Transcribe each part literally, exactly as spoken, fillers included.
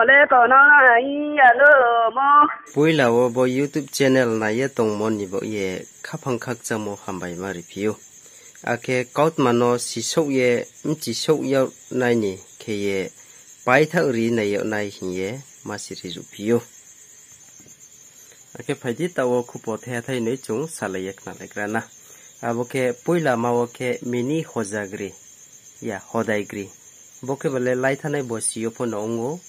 Le kono ai ya lo mo. Poila wo bo YouTube channel nai ye tongmo ni baoh ye khaphang khakchangmo hambai ma riphi ou. Akhe kautma no sisouh ye, bchisouh yag nai ni khe ye, paithaoh ri nai yag nai hing ye ma siri ruhphi ou. Akhe phai di, taoh wo khupo thaiha thai noi chung salai ye khnalaigra na. Abo khe poila ma wo khe Mini Hojagri, ya, Hodaigri. Bo khe ba le laithanai bosi yo pho no ong ou.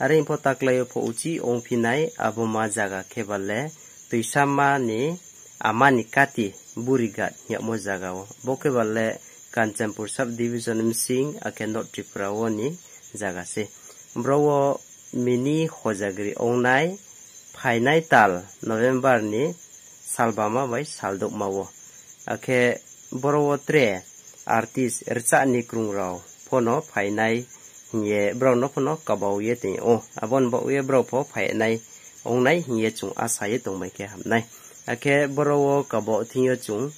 Are pho taklái yo pho uchih ongphi nai, abo ma zaga khe ba le Toisama ni Amani Kati Burighat hing yagmo zaga wo. Bo khe ba le Kanchanpur sub division bsing, akhe North Tripura wo ni zaga se. Bro wo Mini Hojagri ongnai phainai tal November ni salbama bai saldouhma wo. Akhe boro wo tre artist rchah ni krung rao pho no phainai hing ye brao no pho no kabau ye tong ou. Abo ni baoh ye brao pho phainai ongnai hing ye chung asa ye tongmai khe ham nai. Akhe boro wo kabau thing yo chung,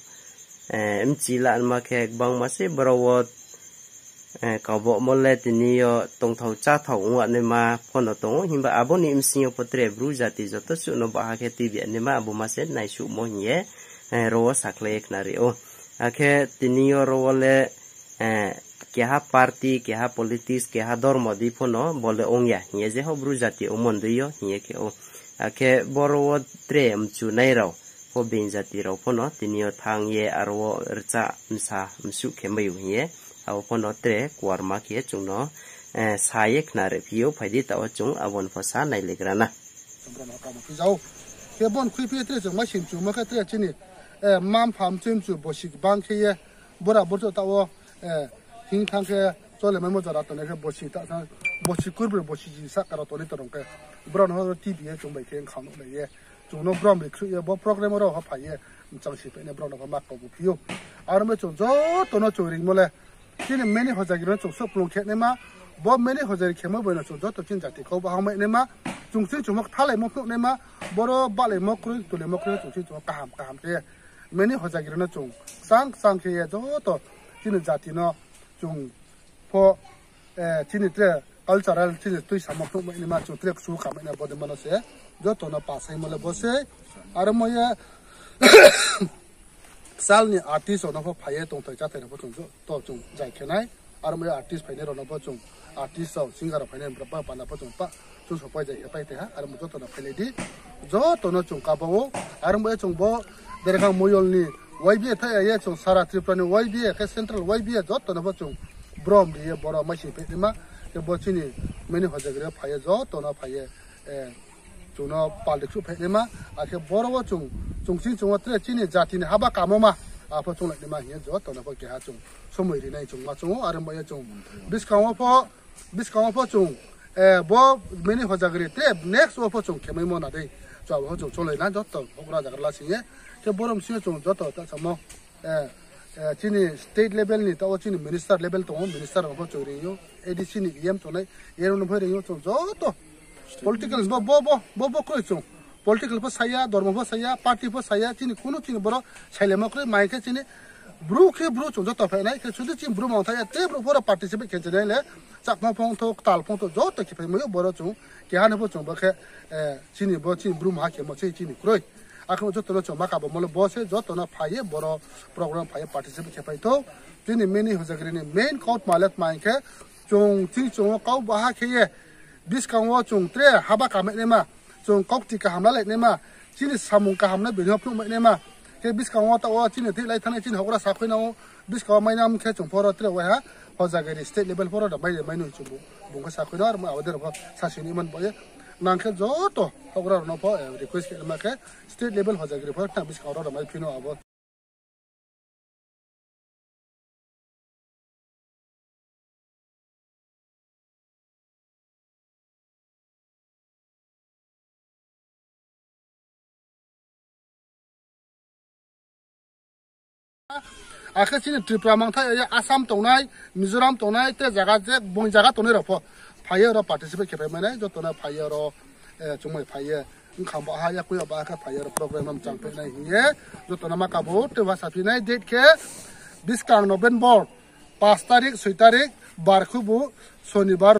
eh, bchi la nma khe gbangma se boro wo, eh, kaubaumo le tini yo tongthao cháthao ong yag naima pho no tong ou, himba abo ni bsing yo pho tre Bru jati joto suh no baha khe tuibi yag naima abo ma se naisuhmo hing ye, eh, ro wo sakhlai ye khnari ou. Akhe tini yo ro wo le, eh, keha party, keha politics, keha dormo dei pho no bo le ong ya hing ye, je ho Bru jati ongmo ni dei yo hing ye khe ou. Akhe boro wo tre mchunai rao pho being jati rao pho no tini yo thanng ye aro wo rchah bsa msuh khe mai ou hing ye, abo pho no tre kuarma khe ye chung no, eh, sa ye khnariphi ou. Phai di, taoh wo chung abo ni pho sa nailaigra na. Khe bo ni khuiphi ye tre chung ma simchumo khe tre chini, eh, mma-mpha mchoi mchu bosi gbang khe ye, bura burchouh taoh wo, eh, hing thanng khe chole maimo jora tongnai khe bosi ta sa, bosi kurbroi bosi ji sahka rao tongnai torong khe, brao no T V ye chung bai khe bkha nuhlai ye, chung no brom ri khruh ye, bo program rao pho phai ye, mchang si phai nai brao no pho ma kau bo phi ou. Aro mi chung joto no chung ringmo le, chini Mini Hojagri no chung souhplung khe naima, bo Mini Hojagri khemo bai no chung joto chini jati kau bahang mai naima, chung ching chung mo kthalaimo phnuh naima, boro bahlaimo kroi, tulaimo kroi, chung ching chung kaham kaham khe ye, Mini Hojagri no chung kchang kchang khe ye joto chini jati no chung pho, eh, chini tre cultural chini tuisamo phnuh mai naima, chung tre kchu kha mai nai bodei ma no se, joto no pasaimo le bo se, aro mo ye, sal ni artist rao no pho phai ye tongthai cháthai rao pho chung joto chung jai khe nai. Aro mo ye artist phainai rao no pho chung, artist rao, singer rao phainai rao pho panda pho chung pa, chung sopai jai khe pai thai ha, aro mo joto no phailai di. Joto no chung kaba ou, aro mo ye chung bo Dergang Moyol ni Y B A thai ye chung sara Tripura ni Y B A khe central Y B A joto no pho chung brom ri ye boro maising phai naima, khe bo chini Mini Hojagri yo phai ye joto no phai ye, eh, chung no pal ri khruh phai naima, akhe boro wo chung, chung ching chung wo tre chini jati ni haba kamo ma, apho chounglai naima hing ye joto no pho keha chung somoi ri nai chung ma chung ou, aro mo ye chung buskang wo pho, buskang wo pho chung, eh, bo Mini Hojagri tre next wo pho chung khe maimo na dei, chung abo pho chung chounglai na joto houhgra zagra la sing ye, khe boro bsing yo chung joto ta samo, eh, eh, chini state level ni taoh wo chini minister level tong ou, minister rao no pho chung ring ou, A D C ni E M tongnai, E M no pho ring ou chung joto. Political bo, bo, bo, bo, bo kroi chung. Political pho sa ya, dormo pho sa ya, party pho sa ya, chini kunu chini boro sailaimo kroi, mai khe chini Bru khe Bru chung joto phai nai, khe sudu chini Bru mangthai ya, te Bru pho ro participate khe chinai le, Chakma phongthou, Ktal phongthou, joto khe phai mai ou, boro chung, keha no pho chung bo khe, eh, chini bo chini Bru maha khemo se chini kroi. Akhe bo joto no chung ma kabo mo le bo se, joto no phai ye, boro program phai ye participate khe phai thou. Chini Mini Hojagri ni main kautma le tma hing khe, chung ching chung wo kau baha khe ye, buskang wo chung tre haba kamai naima, chung kaukti kaham lalai naima, chini samung kaham no bini phnuh mai naima, khe buskang wo taoh wo chini thik lai thanngnai chini houhgra sakhoinai ou, buskang wo mainam khe chung pho ro tre waiha, Hojagri state level pho ro da mai, mai no chung bu, bung khe sakhoinai, aro abo dei rao pho sasi ni man bo ye, nang khe joto houhgra rao no pho, eh, request khe ma khe, state level Hojagri pho tang buskang ro da mai phino abo. Akhe chini Tripura mangthai ya, Assam tongnai, Mizoram tongnai, te zaga je bung zaga tongnai rao pho phai ye ro participate khe phai mai nai, joto no phai ye ro, eh, chungmai phai ye. Bkhang baha ya, kui baha khe phai ye ro program no mchang phai nai hing ye, joto no ma kabo, te ba saphi nai date khe, buskang November, panch tarik, soi tarik, bar khubu, Sonibar.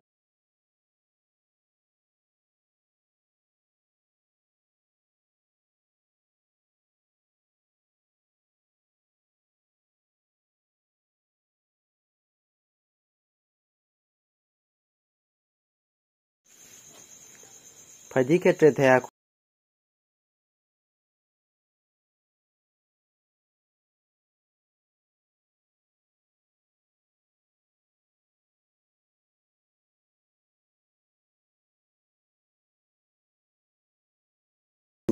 Phai di khe tre thai ha.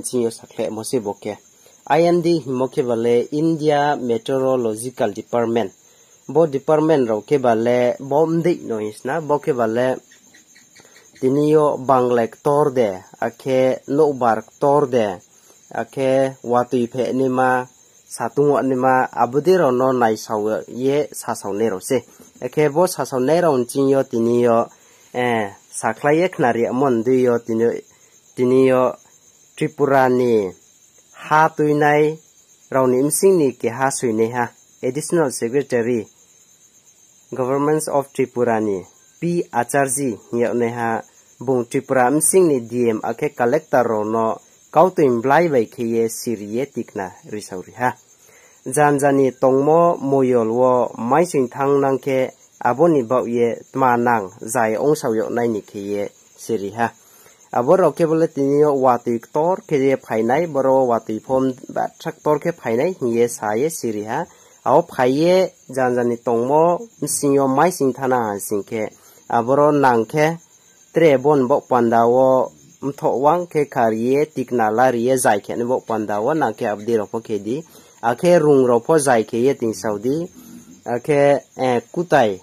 Chini yo sakhlemo se bo khe. I M D hingmo khe ba le India Meteorological Department. Bo department rao khe ba le bo mdeih no hing sna, bo khe ba le tini yo bangle ktor de, akhe nouhbar ktor de, akhe watoi phehnima, satung wanaima, abo dei rao no naisao ye sasaonai rao se. Akhe bo sasaonai rao ni ching yo tini yo, eh, sakhlai ye khnarimo ni dei yo tini, tini yo Tripura ni ha tuinai rao ni bsing ni keha soinaiha, Additional Secretary, Government of Tripura ni P Acharji hing yagnaiha, bung Tripura bsing ni D M akhe collector rao no kautoi mblai bai khe ye siri ye tikna risao ri ha. Janja ni tongmo moyol wo maising thanng nang khe abo ni baoh ye tma nang zai ongsao yagnai ni khe ye siri ha. Abo rao khe bo le tini yo watoi ktor khe ye phainai, boro wo watoi pho batha ktor khe phainai hing ye sa ye siri ha. Abo phai ye janja ni tongmo bsing yo maising thanng nang ha sing khe, aboro nang khe tre bo ni baoh panda wo mthoh wang khe kha ri ye tikna la ri ye zai khe ni baoh panda wo nang khe abo dei rao pho khe di. Akhe rung rao pho zai khe ye tingsao di. Akhe, eh, kutai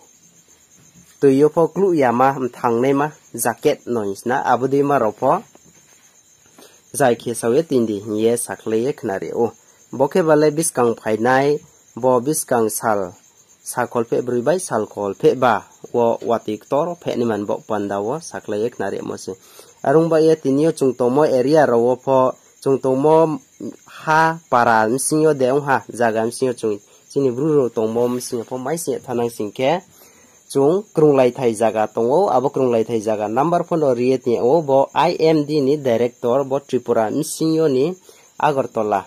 toi yo pho kluh yama mthangnaima jacket no hing sna, abo deima rao pho zai khe sao ye ting di hing ye sakhlai ye khnari ou. Bo khe ba le buskang phainai, bo buskang sal, sal kholpheh broi bai sal kholpheh ba wo watoi ktor phehnaima ni baoh panda wo sakhlai ye khnarimo se. Are ong ba ye tini yo chung tongmo area rao wo pho, chung tongmo ha para bsing yo de ong ha, zaga bsing yo chung, chini Bru rao tongmo bsing yo pho maising ye thanng nang sing khe, chung krunglaithai zaga tong ou, abo krunglaithai zaga number pho no ri ye ting ou, bo I M D ni director, bo Tripura bsing yo ni Agartala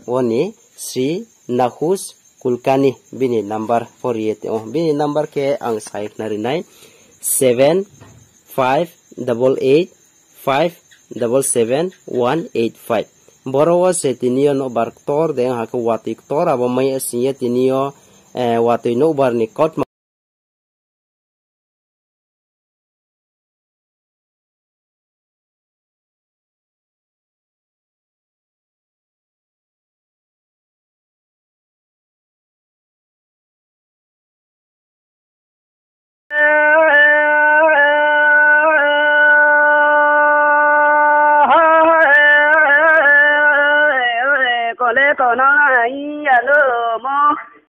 wo ni Sri Nahush Kulkarni, bini number pho ri ye ting ou. Bini number khe ang sa ye khnari nai, seven five double eight five double seven one eight five. Boro wo se tini yo nouhbar ktor de ong ha khe watoi ktor abo mai ya sing ye tini yo, eh, watoi nouhbar ni kautma Kole kono ya no mo.